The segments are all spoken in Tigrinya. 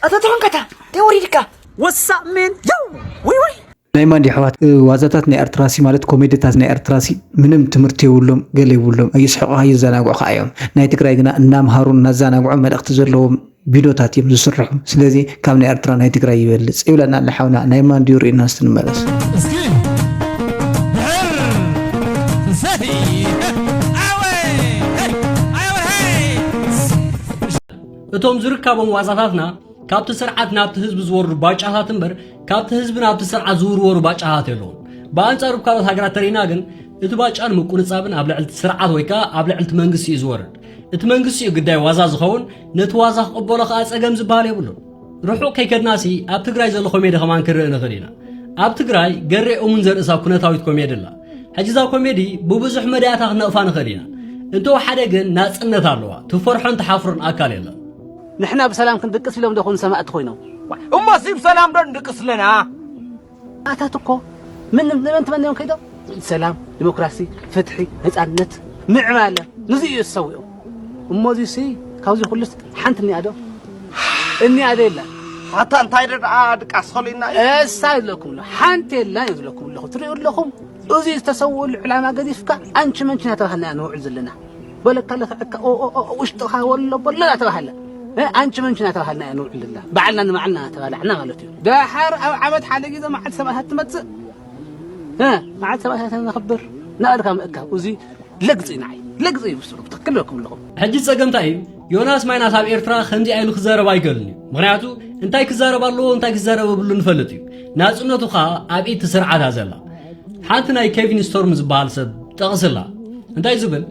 ኣታ ተኾንካታ ተወሪድካ። ወሳሜን ያው ወይ ወይ ናይ ማንዲ ኣሕዋት ዋዛታት ናይ ኤርትራሲ ማለት ኮሜድታት ናይ ኤርትራሲ ምንም ትምህርቲ የብሎም፣ ገለ የብሎም። ኣይስሕቑኻ፣ ይዘናግዑኻ እዮም። ናይ ትግራይ ግና እናምሃሩ እናዘናግዑ መልእኽቲ ዘለዎም ቪዲዮታት እዮም ዝስርሑ። ስለዚ ካብ ናይ ኤርትራ ናይ ትግራይ ይበልጽ ይብለና ኣሎ ሓውና። ናይ ማንዲ ርኢና እስቲ ንመለስ። እስኪ ድሕር ዘይ ኣወ ኣወ እቶም ዝርካቦም ዋዛታትና ካብቲ ስርዓት ናብቲ ህዝቢ ዝወርዱ ባጫታት እምበር ካብቲ ህዝቢ ናብቲ ስርዓት ዝውርወሩ ባጫታት የለውን። ብኣንጻሩ ብካልኦት ሃገራት ተሪእና ግን እቲ ባጫ ንምቁንጻብን ኣብ ልዕሊ እቲ ስርዓት ወይ ከኣ ኣብ ልዕሊ እቲ መንግስቲ እዩ ዝወርድ። እቲ መንግስቲ እዩ ግዳይ ዋዛ ዝኸውን፣ ነቲ ዋዛ ክቕበሎ ከኣ ጸገም ዝበሃል የብሉን። ርሑቕ ከይከድናሲ ኣብ ትግራይ ዘሎ ኮሜዲ ከማን ክንርኢ ንኽእል ኢና። ኣብ ትግራይ ገሬ እሙን ዘርእሳ ኩነታዊት ኮሜዲ ኣላ። ሕጂ እዛ ኮሜዲ ብብዙሕ መዳያታ ክንነቕፋ ንኽእል ኢና። እንተወሓደ ግን ናጽነት ኣለዋ። ትፈርሖን ትሓፍሮን ኣካል የለን። ንሕና ብሰላም ክንድቅስ ኢሎም ዶ ኾን ሰማእቲ ኮይኖም? እሞ ሲ ብሰላም ዶ ንድቅስ ኣለና? ኣታት እኮ ምን ንመን ትመንዮም ከይዶም? ሰላም፣ ዲሞክራሲ፣ ፍትሒ፣ ነጻነት፣ ምዕባለ ንዚ እዩ ዝሰዊኦም። እሞ እዚ ሲ ካብዚ ኩሉስ ሓንቲ እኒኣ ዶ? እኒኣ ዶ የላ? ኣታ እንታይ ዶ ደኣ ድቃስ ኸሉ ኢና እሳ ይብለኩም ኣሎ ሓንቲ የላ እዩ ዝብለኩም ኣለኹ። ትሪኡ ኣለኹም እዚ ዝተሰውእሉ ዕላማ ገዲፍካ ኣንቺ መንቺ እናተባህልና ኢና ንውዕል ዘለና። በለካ ለኽዐካ ውሽጥኻ ወሎ በሎ እናተባህለ ኣንቺ መንቺ እናተባህልና ኢና ንውዕል ዘለና። ባዕልና ንባዕልና እናተባላዕና ማለት እዩ። ደሓር ኣብ ዓመት ሓደ ግዜ መዓልቲ ሰማእታት ትመፅእ። መዓልቲ ሰማእታት ነኽብር እናበልካ ምእካብ እዚ ለግፂ ንዓይ ለግፂ እዩ ብስሩ። ብትክክል ኣለኩም ኣለኹም። ሕጂ ጸገም እንታይ እዩ? ዮናስ ማይናስ ኣብ ኤርትራ ከምዚኣ ኢሉ ክዛረብ ኣይክእልን እዩ። ምኽንያቱ እንታይ ክዛረብ ኣለዎ እንታይ ክዛረብ የብሉን ይፈልጥ እዩ። ናጽነቱ ኸኣ ኣብ ኢድ እቲ ስርዓት እያ ዘላ። ሓንቲ ናይ ኬቪን ስቶርም ዝበሃል ሰብ ጠቕስላ። እንታይ ዝብል?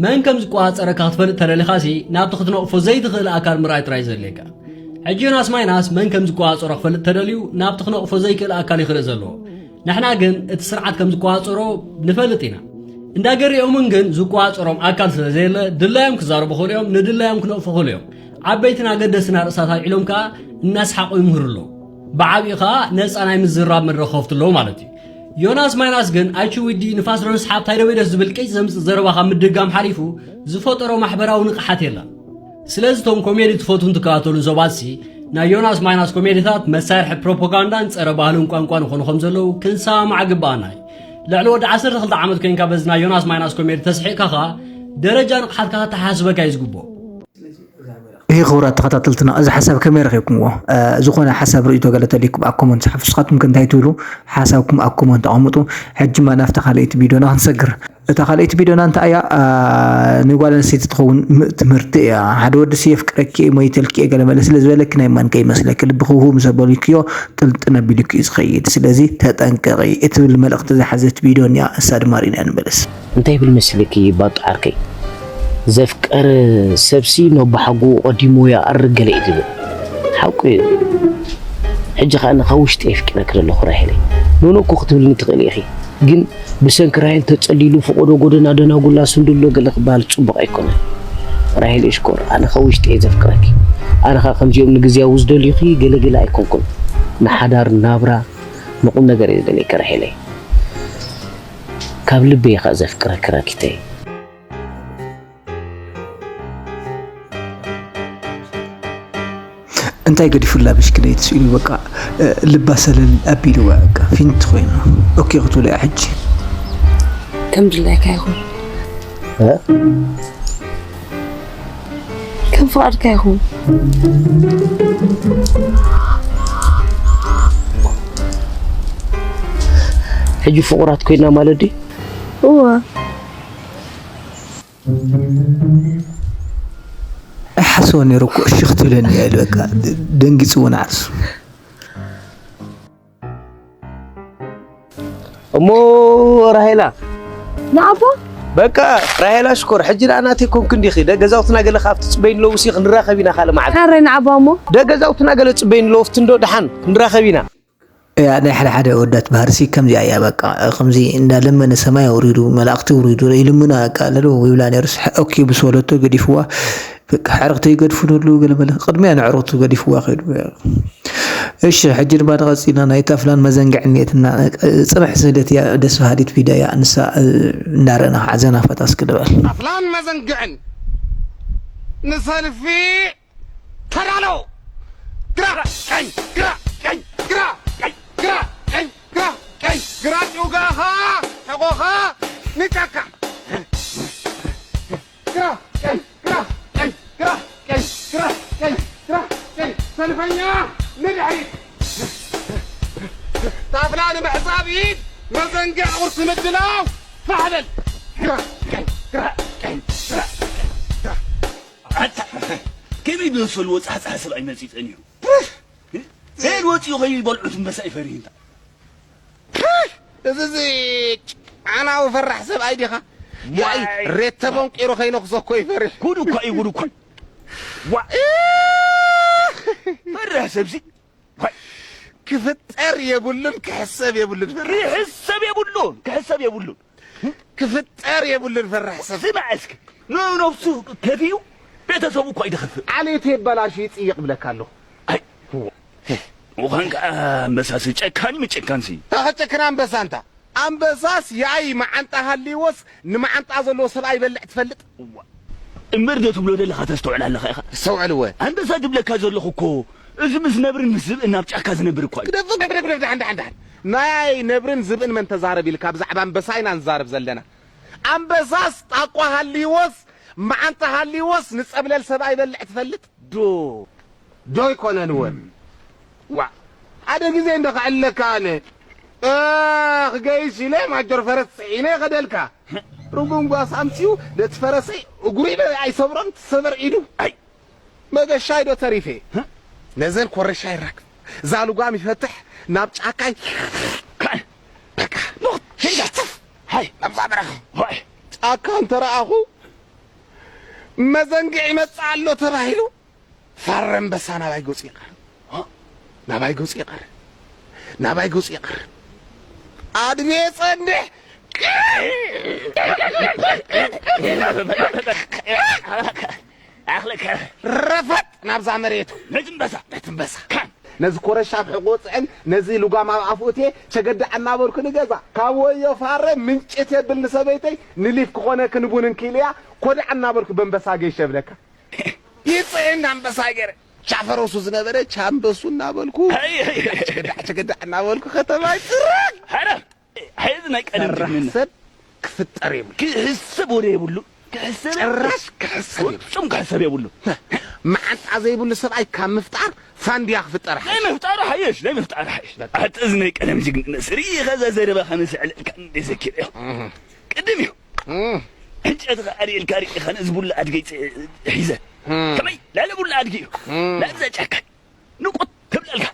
መን ከም ዝቆጻጸረካ ክትፈልጥ ተደሊኻሲ ናብቲ ክትነቕፎ ዘይትኽእል ኣካል ምርኣይ ጥራይ ዘድልየካ። ሕጂ ዮናስ ማይናስ መን ከም ዝቆጻጸሮ ክፈልጥ ተደልዩ ናብቲ ክነቕፎ ዘይክእል ኣካል እዩ ክርኢ ዘለዎ። ንሕና ግን እቲ ስርዓት ከም ዝቆጻጸሮ ንፈልጥ ኢና። እንዳ ገሪኦምን ግን ዝቆጻጸሮም ኣካል ስለ ዘየለ ድላዮም ክዛረቡ ይኽእሉ እዮም፣ ንድላዮም ክነቕፉ ይኽእሉ እዮም። ዓበይትን ኣገደስትን ኣርእስታት ኣልዒሎም ከኣ እናስሓቑ ይምህሩ ኣለዉ። ብዓቢኡ ከኣ ነጻ ናይ ምዝራብ መድረኽ ክኸፍቱ ኣለዉ ማለት እዩ። ዮናስ ማይናስ ግን ኣይቺ ዊዲ ንፋስ ዶ ንስሓብ ታይ ደበይ ደስ ዝብል ቅጭ ዘምጽእ ዘረባ ካብ ምድጋም ሓሊፉ ዝፈጠሮ ማሕበራዊ ንቕሓት የለን። ስለዚ እቶም ኮሜዲ ትፈትዉን ትከታተሉን ሰባትሲ ናይ ዮናስ ማይናስ ኮሜዲታት መሳርሒ ፕሮፓጋንዳን ጸረ ባህልን ቋንቋን ይኾኑ ከም ዘለዉ ክንሰማማዕ ግብኣና እዩ። ልዕሊ ወዲ ዓሰርተ ክልተ ዓመት ኮይንካ በዚ ናይ ዮናስ ማይናስ ኮሜዲ ተስሒቕካ ኸኣ ደረጃ ንቕሓትካ ከተሓሳስበካ እዩ ዝግብኦ። ይህ ክቡራት ተኸታተልትና እዚ ሓሳብ ከመይ ረኺብኩምዎ? ዝኾነ ሓሳብ ርእይቶ ገለ ተልይኩም ኣብ ኮመንት ጽሓፉ። ንስኻትኩም ከ እንታይ ትብሉ? ሓሳብኩም ኣብ ኮመንት ኣቐምጡ። ሕጂ ማ ናብታ ካልኣይቲ ቪድዮና ክንሰግር። እታ ካልኣይቲ ቪድዮና እንታይ እያ? ንጓል ኣንስተይቲ ትኸውን ም- ትምህርቲ እያ። ሓደ ወዲ ሲ የፍቅረኪ እየ ሞይተልኪ እየ ገለ መለ ስለ ዝበለኪ ናይ ማን ከይመስለኪ ልብኺ ህው ምስ ኣበልክዮ ጥልጥን ኣቢሉኪ እዩ ዝኸይድ። ስለዚ ተጠንቀቒ እትብል መልእኽቲ ዝሓዘት ቪድዮ እኒኣ። እሳ ድማ ርኢና ንመለስ። እንታይ ይብል መሲልኪ ባጡ ዓርከይ? ዘፍቀረ ሰብሲ ነቦሓጎኡ ቀዲሙ ይኣርግ ገለ እዩ ዝብል። ሓቁ እዩ። ሕጂ ኸኣ ንኻ ውሽጢ የፍቂረኪ ዘለኹ ራሄለይ። ኖኖ እኮ ክትብልኒ ትኽእሊ ኢኺ። ግን ብሰንኪ ራሄል ተጸሊሉ ፈቐዶ ጎደና ደናጉላ ስንድሎ ገለ ክበሃል ጽቡቕ ኣይኮነን። ራሄለይ ሽኮር ኣነ ኸኣ ውሽጢ እየ ዘፍቅረኪ። ኣነ ኸኣ ከምዚኦም ንግዝያዊ ዝደልዩኺ ገለ ገለ ኣይኮንኩን። ንሓዳር ናብራ ንቑም ነገር እየ ዝደልየኪ ራሄለይ። ካብ ልበይ እየ ኸኣ ዘፍቅረኪ ራኪተይ። እንታይ ገዲፉላ ብሽክለይት ስኢሉ በቃ ልባ ሰለል ኣቢልዋ በቃ ፊንት ኮይኑ ኦኬ ክትብሎ እያ ሕጂ። ከም ድላይካ ይኹን ከም ፍቓድካ ይኹን። ሕጂ ፍቑራት ኮይና ማለት ድዩ? እወ። ኣይሓስቦ ነይሩ እኮ እሺ ክትብለኒ እያ ኢሉ በቃ ደንጊፅዎ ንዓርሱ። እሞ ራሄላ ንዓቦ በቃ ራሄላ ሽኮር ሕጂ ደኣ ናተይ ኮንክ እንዲኺ ደ ገዛውትና ገለ ካብ ትፅበይ ኣለዉ ሲ ክንራኸብ ኢና ካልእ መዓልቲ ሓረይ ንዓቦ እሞ ደ ገዛውትና ገለ ፅበይ ኣለዉ ፍትንዶ ደሓን ክንራኸብ ኢና እያ ናይ ሓደ ሓደ ወዳት ባህርሲ ከምዚኣ እያ በቃ ከምዚ እንዳለመነ ሰማይ ኣውሪዱ መላእክቲ ውሪዱ ይልምና በቃ ለሉ ይብላ ነይሩስ ኦኬ ብስበለቶ ገዲፍዋ በቃ ኣዕርኽተይ ይገድፉ ነሉ ገለ መለ ቅድሚያ ንዕሩኽቱ ገዲፍዋ ከይዱ እሺ ሕጂ ድማ ተቐጺልና ናይ ታፍላን መዘንግዕን ኔትና ጽንሕ ስደት እያ ደስ በሃሊት ቪዳ እያ ንሳ እንዳረእና ከዓ ዘና ፈታ እስኪ ንበል ኣፍላን መዘንግዕን ንሰልፊ ተዳለው ግራ ቀኝ፣ ግራ ቀኝ፣ ግራ ቀኝ፣ ግራ ቀኝ፣ ግራ ቀኝ፣ ግራ ጭውጋኻ፣ ሕቖኻ ንጫካ። ግራ ቀኝ፣ ግራ ቀኝ፣ ግራ ቀኝ፣ ግራ ቀኝ፣ ግራ ቀኝ፣ ሰልፈኛ ንድሕሪት። ታፍላ ንምሕጻብ ኢድ፣ መዘንግዕ ቁርሲ ምድላው፣ ፋሕ በል። ግራ ቀኝ፣ ግራ ቀኝ፣ ግራ ቀኝ፣ ግራ። ኣታ፣ ከመይ ዝመሰሉ ወጻሕጻሕ ሰብኣይ መጺጸን እዩ። ሴድ ወፂኡ ከይበልዑ ትንበሳ ይፈርህ እንታ። ፕህ! እዚ፣ እዚ ጫናዊ ፈራሕ ሰብኣይ ዲኻ? ያይ፣ ዋይ። ሬት ተበንቂሩ ከይነኽሶ እኮ ይፈርህ። ጉድ እኳ እዩ፣ ጉድ እኳ እዩ። ዋ። እህ! ፈራሕ ሰብሲ። ዋይ። ክፍጠር የብሉን፣ ክሕሰብ የብሉን ፈራሕ። ክሕሰብ የብሉን፣ ክሕሰብ የብሉን። ክፍጠር የብሉን ፈራሕ ሰብ። ስማዕ እስኪ፣ ንነብሱ ከፊኡ ቤተሰቡ እኳ ይደኸፍእ። ዓሌቱ የበላሹ ይጽይቕ ብለካ ኣለኹ። ኣይ፣ ምዃን ከኣ ኣንበሳሲ ጨካን እዩ፣ ጨካንሲ። ታኸ ጨክን ኣንበሳ እንታ። ኣንበሳስ ያይ መዓንጣ ሃልይዎስ ንመዓንጣ ዘለዎ ሰብኣይ ይበልዕ ትፈልጥ? እዋ። እምበር ዶ ትብሎ ዘለኻ ተስተውዕል ኣለኻ ኢኻ? ኣስተውዕል እወ። ኣንበሳ ዝብለካ ዘለኹ እኮ፣ እዚ ምስ ነብርን ምስ ዝብእን ኣብ ጫካ ዝነብር እኳ እዩ። ግደፍ፣ ግደፍ፣ ግደፍ፣ ግደፍ፣ ደሓን፣ ደሓን፣ ደሓን። ናይ ነብርን ዝብእን መን ተዛረብ ኢልካ፣ ብዛዕባ ኣንበሳ ኢና ንዛረብ ዘለና። ኣንበሳስ ጣቋ ሃልይዎስ፣ መዓንጣ ሃልይዎስ፣ ንጸብለል ሰብኣይ ይበልዕ ትፈልጥ? ዶ፣ ዶ ኣይኮነን እወ። እም። ዋእ፣ ሓደ ግዜ እንዶ ከዕልለካ ኣነ። እ፣ ክገይሽ ኢለ ማጆር ፈረስ ጽዒነ ይኸደልካ። ርጉም ጓስ ኣምጺኡ ነቲ ፈረሰይ እግሩ ኢለ ኣይሰብሮን፣ ትሰበር ኢዱ። ኣይ። መገሻይ ዶ ተሪፈ? ህ? ነዘን ኮረሻ ይራክብ። እዛ ልጓም ይፈትሕ፣ ናብ ጫካይ። ካን። በቃ። ኖት። ሂንዳ። ሽትፍ። ሃይ። ናብዛ በረኻ። ሆይ። ጫካ እንተ ረኣኹ፣ መዘንግዕ ይመጽእ ኣሎ ተባሂሉ፣ ፋረ ኣንበሳ ናባይ ገጹ ይቐርብ። ሆ? ናባይ ገጹ ይቐርብ። ናባይ ገጹ ይቐርብ። ኣድቤ ጸንሕ። ኣኽለከ። ረፈጥ ናብዛ መሬቱ። ነቲ እምበሳ። ነቲ እምበሳ። ካን። ነዚ ኮረሻ ኣብ ሕቖ ጽዕን፣ ነዚ ልጓም ኣብ ኣፉ እትየ፣ ቸገዳዕ እናበልኩ ንገዛ። ካብ ወዮ ፋረ ምንጭት የብል ንሰበይተይ፣ ንሊፍ ክኾነ ክንቡንን ኪልያ፣ ኮዳዕ እናበልኩ በንበሳ ገይሸ እብለካ። ይጽዕን ኣንበሳ ገይረ። ቻፈረሱ ዝነበረ ቻምበሱ እናበልኩ፣ ኣይ፣ ኣይ፣ ኣይ። ቸገዳዕ፣ ቸገዳዕ እናበልኩ ከተማ ይጽረግ። ሐረ። ሕዚ ናይ ቀደም ፈራሕ ጅግንነት። ሰብ ክፍጠር የብሉ። ክሕሰብ ወደ የብሉ። ክሕሰብ ጭራሽ ክሕሰብ የብሉ። ፍጹም ክሕሰብ የብሉ። መዓንጣ ዘይብሉ ሰብኣይ ካብ ምፍጣር ፋንድያ ክፍጠር ናይ ሓይሽ። ምፍጣሩ ሓይሽ፣ ናይ ምፍጣሩ ሓይሽ። ኣቲ እዚ ናይ ቀደም ጅግንነት። ርኢ ኸዛ ዘረባ ከነስዕለልካ እንደ ዘኪር እዩ። እህ። ቅድም እዩ። እህ። ዕንጨቲ ኸኣ ኣልዒልካ ርኢ ኸነ እዚ ቡላ ኣድገይ ጽ-፣ ሒዘ። እህ። ከመይ? ልዕሊ ቡላ ኣድጊ እዩ። እህ። ናብዛ ጫካ። ንቁት ትብለልካ።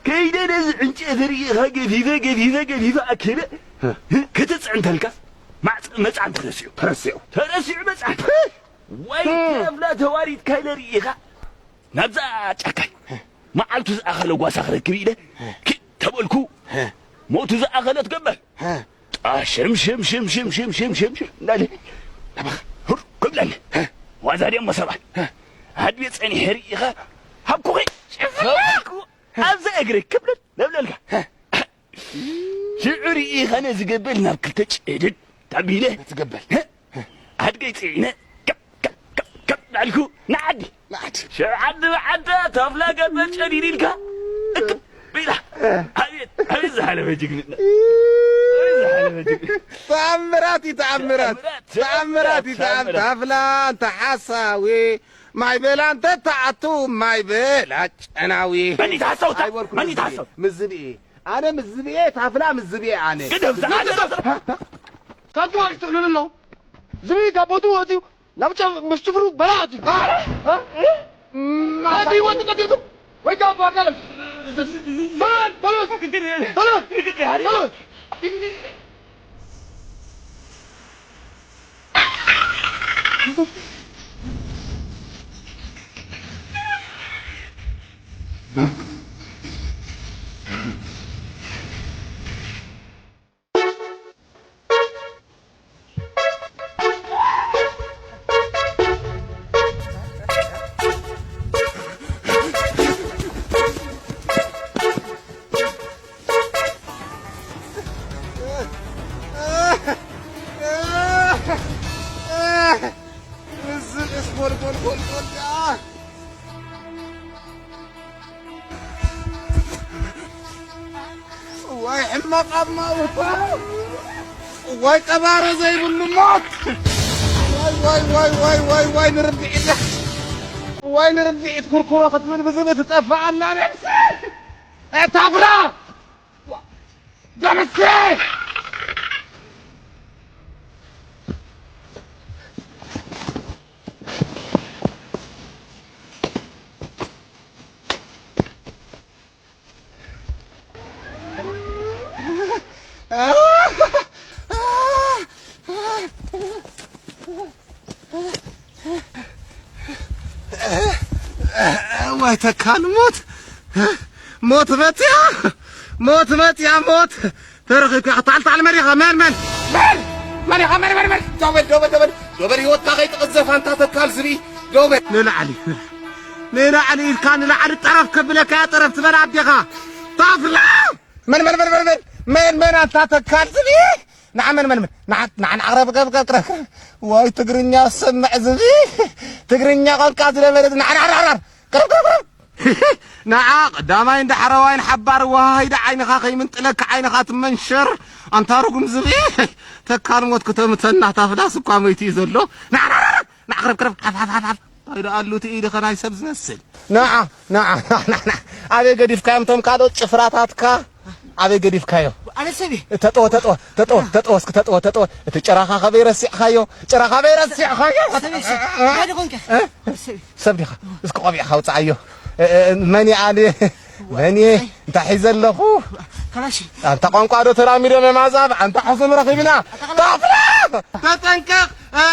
ከይደ ነዚ ዕንጨቲ ርኢኻ ገፊፈ፣ ገፊፈ፣ ገፊፈ ኣኪበ። ህ። ክትጽዕንተልካስ ማዕጽ-፣ መጽዓን ተረሲዑ። ተረሲዑ። ተረሲዑ መጽዓን። ህ። ወይ ህ። ተፍላ ተዋሪድካ ኢለ ርኢኻ ናብዛ ጫካይ መዓልቱ ዝኣኸለ ጓሳ ክረክብ ኢለ ህ። ኪድ ተበልኩ። ህ። ሞቱ ዝኣኸለት ገበል። ህ። ጣ ሽም ሽም ሽም ሽም ሽም ሽም ሽም ሽም እንዳለ ናባኻ ሁር ክብለኒ። ህ። ዋዛ ድዮ እሞ ሰብኣይ። ህ። ኣድቤ ጸኒሐ ርኢኻ ሃብኩኺ ሸፈንኩ። ኣብዛ እግሪ ክብለል ለብለልካ። ህ። ሽዑ ርኢኻ ነዚ ገበል ናብ ክልተ ጭድድ ታቢለ። ነቲ ገበል። ህ። ኣድገይ ጽዒነ ከብ ከብ ከብ ከብ ዳልኩ ንዓዲ። ንዓዲ። ሽዑ ዓዲ ብዓዳ ታፍላ ገበል ጨዲድ ኢልካ እክብ ኢላ። ኣቤት፣ ኣቤት ዝሓለፈ ጅግንነት። ኣቤት ዝሓለፈ ጅግንነት። ተኣምራት እዩ፣ ተኣምራት። ተኣምራት፣ ተኣምራት እዩ፣ ተኣምራት። ተኣምራት። ታፍላ እንተ ሓሳዊ፣ ማይ በላ እንተ ተኣቱ፣ ማይ በላ ጨናዊ። መን እዩ ተሓሳዊ? ኣይበልኩ መን እዩ ምስ ዝብኢ። ተሓሳዊ? ምስ ዝብኢ። ኣነ ምስ ዝብኢ፣ ታፍላ ምስ ዝብኢ ኣነ። ግደፍ፣ ዝብኢ ዝሓለፈ ግደፍ። ሳንቲም ኣይትጥዕኑሉ ኣለዉ። ዝብኢ ካብ ቦትኡ ወፂኡ ናብ ጨ-፣ ምስ ጭፍሩ በላዕ ኣትዩ። እ? እ? ማለት ህይወቱ ቀቲልኩም ወይ ከዓ ባርዳለም። ቶሎ፣ ቶሎ፣ ቶሎ፣ ቶሎ። ዋይ ሕማቕ ኣማውታ፣ ዋይ ቀባሪ ዘይብሉ ሞት፣ ዋይ ዋይ ዋይ ዋይ ዋይ ዋይ ንርድኢት፣ ዋይ ንርድኢት ኩርኩሮ ክትብል ብዝብል ትጠፍእ ኣላ ነብሲ። እታ ፍራ ደምሴ! ዋይ ተካል ሞት፣ ሞት መጽያ፣ ሞት መጽያ፣ ሞት ተረኺብካ። ታዓል፣ ታዓል መሪኻ፣ መን፣ መን፣ መን መሪኻ፣ መን፣ መን፣ መን? ደው በል፣ ደው በል፣ ደው በል፣ ደው በል፣ ህይወትካ ከይትቕዘፍ ኣንታ ተካል ዝብኢ፣ ደው በል። ንላዕሊ፣ ንላዕሊ ኢልካ ንላዕሊ ጠረፍ ከብለካ እያ፣ ጠረፍ ትበል ኣዴኻ። ታፍላ! መን፣ መን፣ መን፣ መን፣ መን፣ መን፣ መን ኣንታ ተካል ዝብኢ? ንዓ መን፣ መን፣ መን? ንዓ፣ ንዓ፣ ንዓ፣ ቅረብ፣ ቅረብ፣ ቅረብ፣ ቅረብ፣ ቅረብ። ወይ ትግርኛ ሰምዕ ዝብኢ፣ ትግርኛ ቋንቋ ዝለመደ፣ ንዓ፣ ንዓ፣ ንዓ፣ ንዓ፣ ቅረብ፣ ቅረብ፣ ቅረብ። ንዓ ቀዳማይን ዳሕረዋይን ሓባር ወሃሂዳ ዓይንኻ ከይምንጥለካ ዓይንኻ ትመንሸር፣ ኣንታ ርጉም ዝብኢ። ተካል ሞት ክተምተና፣ ታፍላስ እኳ መይቱ እዩ ዘሎ። ንዓ፣ ንዓ፣ ንዓ፣ ንዓ፣ ቅረብ፣ ቅረብ፣ ሓፍ፣ ሓፍ፣ ሓፍ፣ ሓፍ። እንታይ ደኣ ኣሉ እቲ ኢድኸ ናይ ሰብ ዝመስል? ንዓ፣ ንዓ፣ ንዓ፣ ንዓ፣ ንዓ። ኣበይ ገዲፍካዮም እቶም ካልኦት ጭፍራታትካ? ኣበይ ገዲፍካዮ? ኣነ ሰብ እየ። ተጠወ፣ ተጠወ፣ ተጠወ፣ ተጠወ፣ እስኪ ተጠወ፣ ተጠወ። እቲ ጭራኻ ከበይ ረሲዕኻዮ? ጭራ ከበይ ረሲዕኻዮ? ሰብ እየ፣ ሰብ። እ? ሓደ ኮንካ። እ? ሰብ እየ። ሰብ ዲኻ? እስኪ ቆቢዕኻ ኣውፅኣዮ። እ፣ እ፣ መን እየ ኣነ? መን እየ? እንታይ ሒዘ ኣለኹ? ካላሽ። ኣንታ ቋንቋ ዶ ተላሚዶም እዮም ኣዛብእ? ኣንታ ሕሱም ረኺብና። ኣታ ካላሽ። ታፍላ! ተጠንቀቕ! እ፣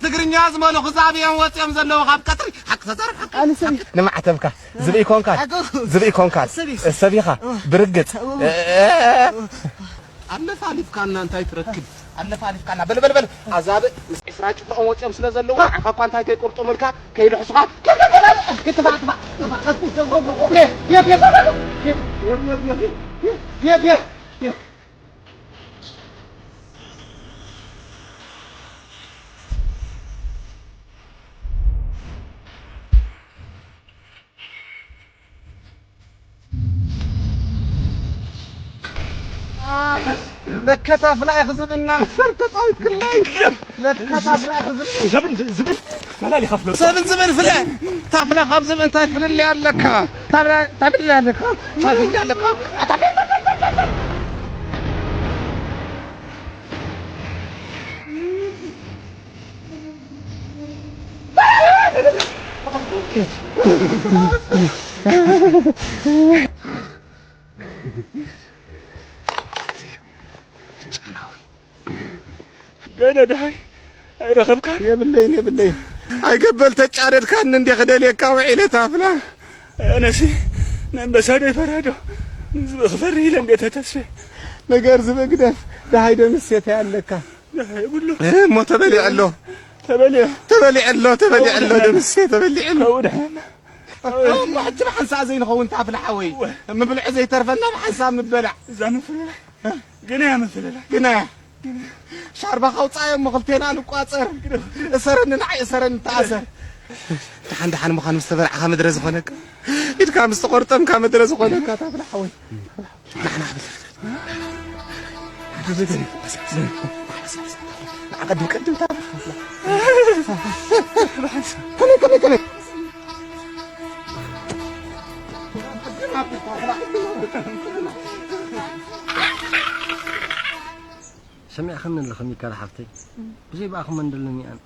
ትግርኛ ዝመልኹ ዛብዮም ወፂኦም ዘለዉ ካብ ቀፅሪ። ሓቂ ተዛረብ፣ ሓቂ። ኣነ ሰብ እየ። ንማዕተብካ። ዝብኢ ኮንካ። ሓቂ። ዝብኢ ኮንካ። ሰብ እየ። ሰብ ኢኻ። እ። ብርግፅ። እ። እ፣ እ፣ እ። ኣለፋሊፍካና እንታይ ትረክብ? ኣለፋሊፍካና። በል፣ በል፣ በል። ኣዛብእ ምስ ዒስራ ጭፍርኦም ወፂኦም ስለ ዘለዉ፣ ንዓኻ እኳ እንታይ ከይቁርጥሙልካ፣ ከይልሕሱኻ። ክትፋእ፣ ትፋእ፣ ትፋእ። ለካ ታፍላ ኢኺ ዝብኢ እናምሰልኪ ተጻዊትክለይ። ለካ ታፍላ ኢኺ ዝብኢ። ሰብን ዝ-፣ ዝብኢ ፈላል ይኸፍሎ። ሰብን ዝብኢ ፍለ። ታፍላ ካብ ዝብኢ እንታይ ፍልልይ ኣለካ? ታፍላ፣ ታፍላ ኣለካ? ታፍላ ኣለካ? ገለ ደሃይ ኣይረኸብካን? የብለይን፣ የብለይን። ኣይገበል ተጫደድካኒ እንዴ ክደልየካ ውዒለ ታፍላ። ኣነሲ ንኣንበሳ ዶ ይፈርህ ዶ ንዝብኢ ክፈርህ ኢለ እንዴ ተተስፈ። ነገር ዝብኢ ግደፍ፣ ደሃይ ደምሴ እንታይ ኣለካ? ደሃይ የብሉ። እ፣ እሞ ተበሊዐ ኣሎ። ተበሊዐ። ተበሊዐ ኣሎ፣ ተበሊዐ ኣሎ፣ ደምሴ ተበሊዐ ኣሎ። ካብኡ ደሓን። እሞ ሕጂ ብሓንሳእ ዘይንኸውን ታፍላ ሓወይ። እወ። ምብልዑ ዘይተርፈና ብሓንሳብ ምበላዕ። እዛ ምፍልላይ። እ? ግና እያ ምፍልላይ። ግና እያ። ሻርባኻ ኣውፅኣዮ እሞ ክልቴና ንቋፀር። እሰረኒ ንዓይ፣ እሰረኒ ተኣሰር። ደሓን ደሓን ምዃኑ ምስ ተበላዕኻ ምድረ ዝኾነካ። ኢድካ ምስ ተቖርጠምካ ምድረ ዝኾነካ ታፍላ ሓወይ። ንዓ፣ ንዓ፣ ንዓ፣ ቀድም፣ ቀድም፣ ታብላ። ከመይ፣ ከመይ፣ ከመይ? ሰሚዕኽኒ ኣለኺ ሚካል ሓፍተይ? ብዘይ ብኣኺ መን ደለኒ ኣነ?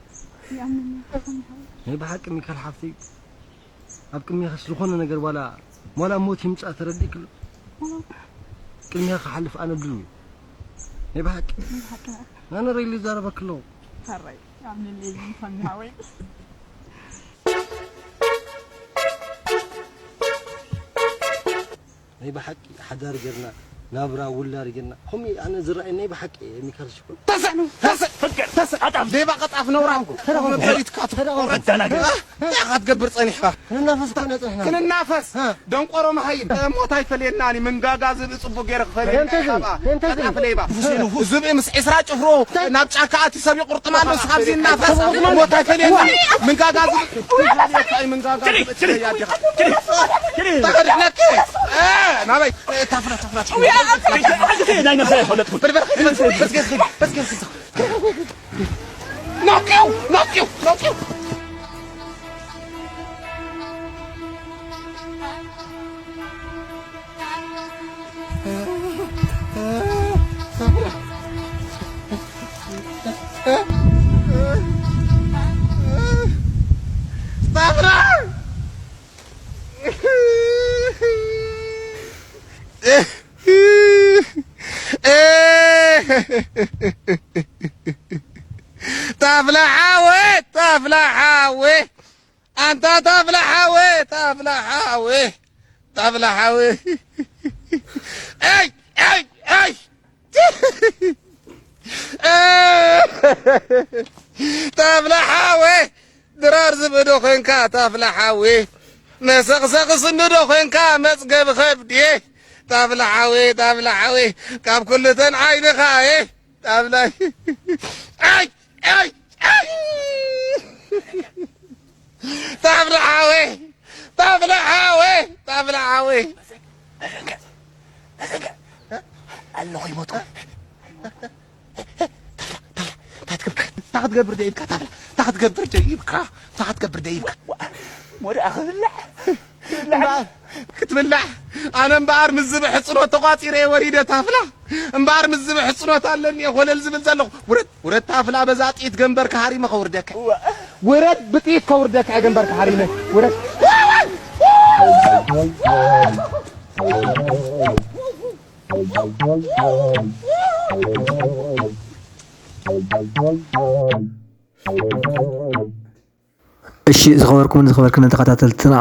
ይኣምን እየ፣ ሓፍተይ። ናይ ብሓቂ ሚካል ሓፍተይ፣ ኣብ ቅድሜኺስ ዝኾነ ነገር ዋላ፣ ዋላ ሞት ይምጻእ ተረዲእኪ ኣሎ? ቅድሜኻ ክሓልፍ ኣነ ድሉው እየ። ናይ ብሓቂ። ናይ ብሓቂ። ኣነ ሪሊ ይዛረበኪ ኣለኹ። ሕራይ፣ ኣምንለይ፣ ቢንቶኒ ሓወይ። ናይ ብሓቂ ሓዳር ጌርና፣ ናብራ ውላድ ጌርና፣ ከምኡ ኣነ ዝረኣየኒ ናይ ብሓቂ ሚካል ሽኮር። ተስዕ፣ ተስዕ፣ ፍቅር፣ ተስዕ። ኣጣም። ሌባ ቀጣፍ ነውራም። ተረኸቡ። መበሊትካ ተረኸቡ። ትቆረድ። ኣዳናግር። እ? እንታይ ኢኻ ትገብር ጸኒሕካ? ክንናፈስ እኮ ኢና ጸኒሕና። ክንናፈስ። እ። ደንቆሮ መሃይም። ሞት ኣይፈልየናን እዩ። ምንጋጋ ዝብኢ ጽቡቅ ገይረ ክፈልየና የንተ ዝብኢ፣ ይሓባ። የንተ ዝብኢ። ቀጣፍ ሌባ። ዝብኢ ምስ ዒስራ ጭፍሩ እንታይ? ናብ ጫካ ኣትዩ ሰብ ይቁርጥም ኣሎ። እስኻ ኣብዚ ይናፈስ። ተረኸቡ። ሞት ኣይፈልየናን። ምንጋጋ ዝብኢ። ምንጋጋ ዝብኢ። ትሪ፣ ትሪ፣ ትሪ፣ ትሪ። ተኸድሕነኪ። ናበይ? ታፍላ፣ ታፍላ። ናይ ነብሰይ ኣይፈለጥኩን። በል፣ በል፣ በል፣ በል፣ በል፣ በል፣ በል። ናውቅው፣ ናውቅው፣ ናውቅው። ታፍላ! ታፍላ ሓወይ፣ ታፍላ ሓወይ፣ ኣንታ ታፍላ ሓወይ፣ ታፍላ ሓወይ፣ ታፍላ ሓወይ። ኣይ፣ ኣይ፣ ኣይ። ታፍላ ሓወይ፣ ድራር ዝብኢ ዶ ኾንካ ታፍላ ሓወይ? መሰኽሰኺ ስኒ ዶ ኾንካ መጽገቢ ኸብዲ? ታፍላ ሓወይ፣ ታፍላ ሓወይ፣ ካብ ኩልተን ዓይንኻ፣ እ፣ ታፍላ፣ ኣይ፣ ኣይ፣ ኣይ። ታፍላ ሓወይ፣ ታፍላ ሓወይ፣ ታፍላ ሓወይ። ኣለኹ ይሞቱ። እንታይ ክትገብር ደይብካ? ታፍላ፣ እንታይ ክትገብር ደይብካ? እንታይ ክትገብር ደይብካ? ወደኣ ክብላዕ፣ ክብላዕ። እምበኣር ክትብላዕ፣ ኣነ እምበኣር ምስ ዝብኢ ሕጽኖት ተቋጺረ እየ ወሪደ ታፍላ። እምበኣር ምስ ዝብኢ ሕጽኖት ኣለኒ እየ ኮለል ዝብል ዘለኹ። ውረድ፣ ውረድ ታፍላ፣ በዛ ጥይት ገንበርካ ሃሪመ ከውርደካ። ዋ። ውረድ፣ ብጥይት ከውርደካ እየ ገንበርካ ሃሪመ። ውረድ። እሺ፣ ዝኸበርኩምን ዝኸበርክንን ተኸታተልትና፣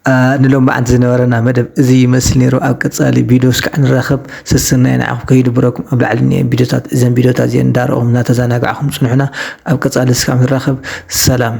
አ፣ ንሎሚ መዓልቲ ዝነበረና መደብ እዚ ይመስል ነይሩ። ኣብ ቀጻሊ ቪድዮ እስካዕ ንራኸብ። ሰሰናዩ ንዓኹም ከይድብረኩም። ኣብ ላዕሊ እኒኤ ቪድዮታት፣ እዘን ቪድዮታት እዚአን እንዳረኣኹም እናተዘናጋዕኹም ጽንሑና። ኣብ ቀጻሊ እስካዕ ንራኸብ። ሰላም።